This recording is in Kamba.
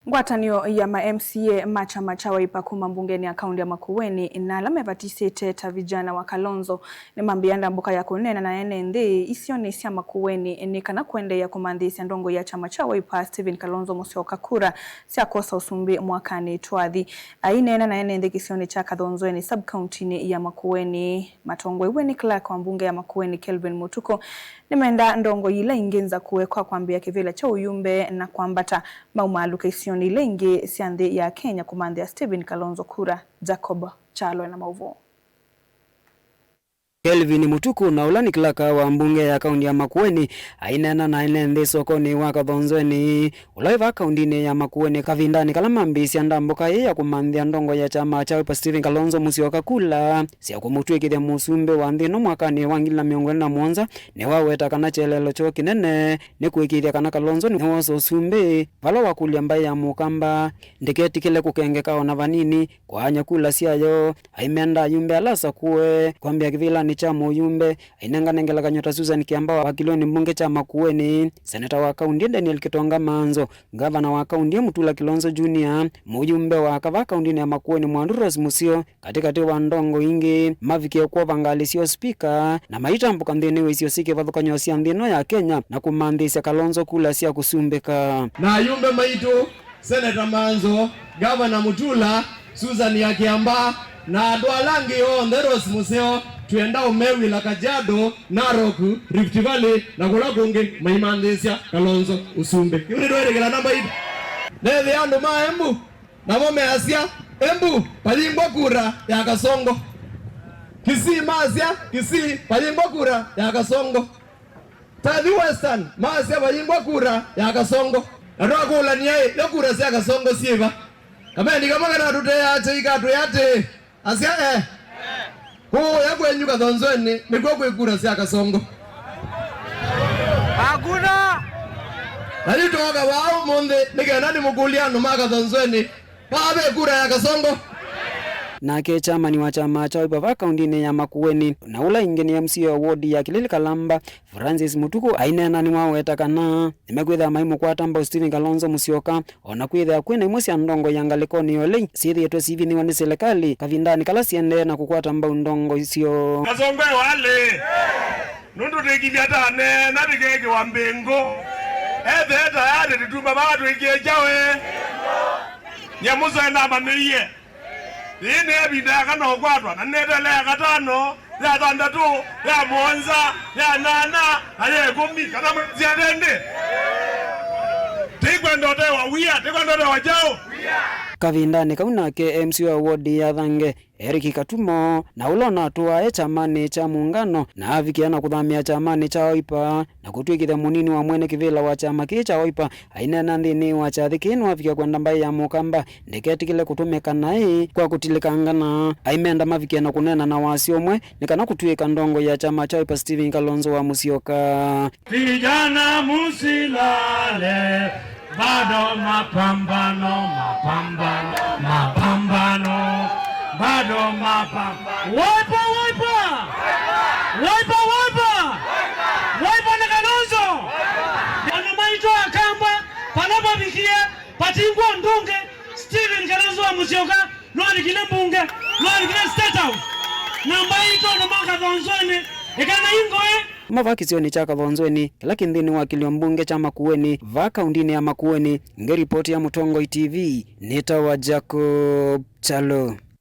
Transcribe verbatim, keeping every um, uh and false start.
Ngwatanĩo ya ma M C A ma kyama kya Wiper kuma mbungenĩ ya kaunti ya Makueni na ala mevatisĩte ta vijana wa Kalonzo nĩmambĩĩa ndambũka ya kũneena na ene nthĩ isionĩ sya Makueni nĩ kana kũendeea kũmanthĩĩsya ndongoi ya kyama kya Wiper Stephen Kalonzo Musyoka kura sya kwosa ũsumbĩ mwakanĩ twathi. Aineena na ene nthĩ kĩsionĩ kya Kathonzweni sub-kauntinĩ ya Makueni, matongoew'e nĩ clerk wa mbunge ya Makueni Kelvin Mutuku, nĩmendaa ndongoi ila ingĩ nzakũe kwa kwambĩĩa kĩvĩla kya ũyumbe na kwambata maumaalũka isionĩ ila ingĩ sya nthĩ ya Kenya kũmanthĩa Stephen Kalonzo kura. Jacob Kyalo ena maũvoo. Kelvin Mutuku, na ũla nĩ clerk wa mbunge ya kaunti ya Makueni, aineena na ene nthĩ sokonĩ wa Kathonzweni, ũla wĩ vaa kauntinĩ ya Makueni, kavindanĩ kala mambĩĩsya ndambũka ĩĩ ya kũmanthĩa ndongoi ya kyama kya Wiper Stephen Kalonzo Musyoka kula sya kũmũtw'ĩkĩthya mũsumbĩ wa nthĩ ĩno mwakanĩ wa ngili na mĩongo ĩlĩ na mũonza, nĩwaweta kana kyeleelo kyoo kĩnene nĩ kũĩkĩĩthya kana Kalonzo nĩwosa ũsumbĩ, vala wakũlya mbaĩ ya Mũkamba ndĩketĩkĩle kũkengeka o na vanini kũaany'a kula syayo. Aimenda ayumbe ala asakũe kwambĩa kĩvĩlanĩ kya mũyumbe, ainengane ngelekany'o ta Susan Kiamba wa kĩlĩonĩ mbunge kya Makueni, seneta wa kaunti Daniel Kitonga Manzo, ngavana wa kaunti Mutula Kilonzo Junior, mũyumbe wa kavaa kauntinĩ ya Makueni Mwandu Rose Museo, katĩkatĩ wa ndongo ingĩ, mavikie kwova ngalĩ sya ũspika na maitambũka nthĩnĩ wa isio syĩ kĩvathũkany'o sya nthĩ ĩno ya Kenya na kũmanthĩĩsya Kalonzo kula sya kũsumbĩka. Na ayumbe maitũ, Seneta Manzo, Gavana Mutula, Susan ya Kiamba, na andũ ala angĩ onthe, Rose Museo, twĩenda ũmew'ĩla Kajiado, Narok, Rift Valley, na kũla kũngĩ maimanthĩĩsya Kalonzo ũsumbĩ. Yu nĩtwĩtĩkĩla namba itũ. Nethĩa andũ ma Embu, namo measya, Embu, payingwa kura ya Kasongo. Kisii masya, Kisii, payingwa kura ya Kasongo. Tathi Western, masya vayingwa kura ya Kasongo. Na twakũlany'a ĩ, yo kura sya Kasongo syĩva? Kamendi kamwe kanatũteaa atĩ, ikatwĩa atĩ, asya e. Kũũya kwenyu Kathonzweni nĩkw'o kwĩ kura sya Kasongo. Hakuna. Na yu twoka vaa ũmũnthĩ nĩ kenda nĩmũkũlye andũ ma Kathonzweni, vaa ve kura ya Kasongo? Nake chairman wa kyama kya Wiper vaa kauntinĩ ya Makueni, na ũla ĩngĩ nĩ M C A wa ward ya Kĩlĩlĩ Kalamba, Francis Mutuku, aineena nĩwaweta kana nĩmekwĩthĩa maimũkwata mbau Stephen Kalonzo Musyoka, o na kwĩthĩa kwĩna imwe sya ndongo ya ngalĩkonĩ ya ũlei syĩthĩĩtwe sivinyĩwa nĩ silikalĩ kavindanĩ kala siendee na kũkwata mbau ndongo isyo. Kasongo e walĩ, nũndũ ndĩkilya ta neena ndĩkekĩwa mbĩngũ. Ethee tayarĩ tũtumba vaa twĩkie kyaũ? Nyamũso enamanyĩie. Ĩĩ nĩ ĩvinda ya kana ũkwatwa, na nĩneteele ya katano, ya thanthatũ, ya mũonza, ya nana, na ya ĩkũmi, kana mwĩsya ĩndĩ. Tĩkwenda ũtewa wia, tĩkwenda ũtewa kyaũ? Kavindanĩ kau nake M C A wa ward ya Thange, Eric Katumo, na ũla ũnatũae kyamanĩ kya Muungano, na avikĩa na kũthamĩa kyamanĩ kya Wiper, na kũtw'ĩkĩthya mũnini wa mwene kĩvĩla wa kyama kĩĩ kya Wiper, aineena nthĩnĩ wa kyathĩ kĩĩ nĩwavikĩa kwenda mbaĩ ya Mũkamba ndĩketĩkĩle kũtũmĩka naĩ kwa kũtilĩkangana. Aimenda mavikĩa na kũneena na wasya ũmwe nĩ kana kũtw'ĩka ndongo ya kyama kya Wiper Stephen Kalonzo wa Musyoka. Vijana musilale, bado mapambano, mapambano, mapambano, bado mapambano. Wiper, Wiper! Wiper, Wiper! Wiper na Kalonzo! Andũ maitũ Akamba, vala vavikie, patingwa ndunge, Stephen Kalonzo wa Musyoka, nwalikile mbunge, nwalikile State House. Na mbaĩ itũ andũ ma Kathonzweni, ĩkana ingoe. Kuma vaa kĩsionĩ kya Kathonzweni, kĩla kĩ nthĩnĩ wa kĩlio mbunge kya Makueni, vaa kauntinĩ ya Makueni, ngĩripoti ya Mũtongoi T V, nĩtawa Jacob Kyalo.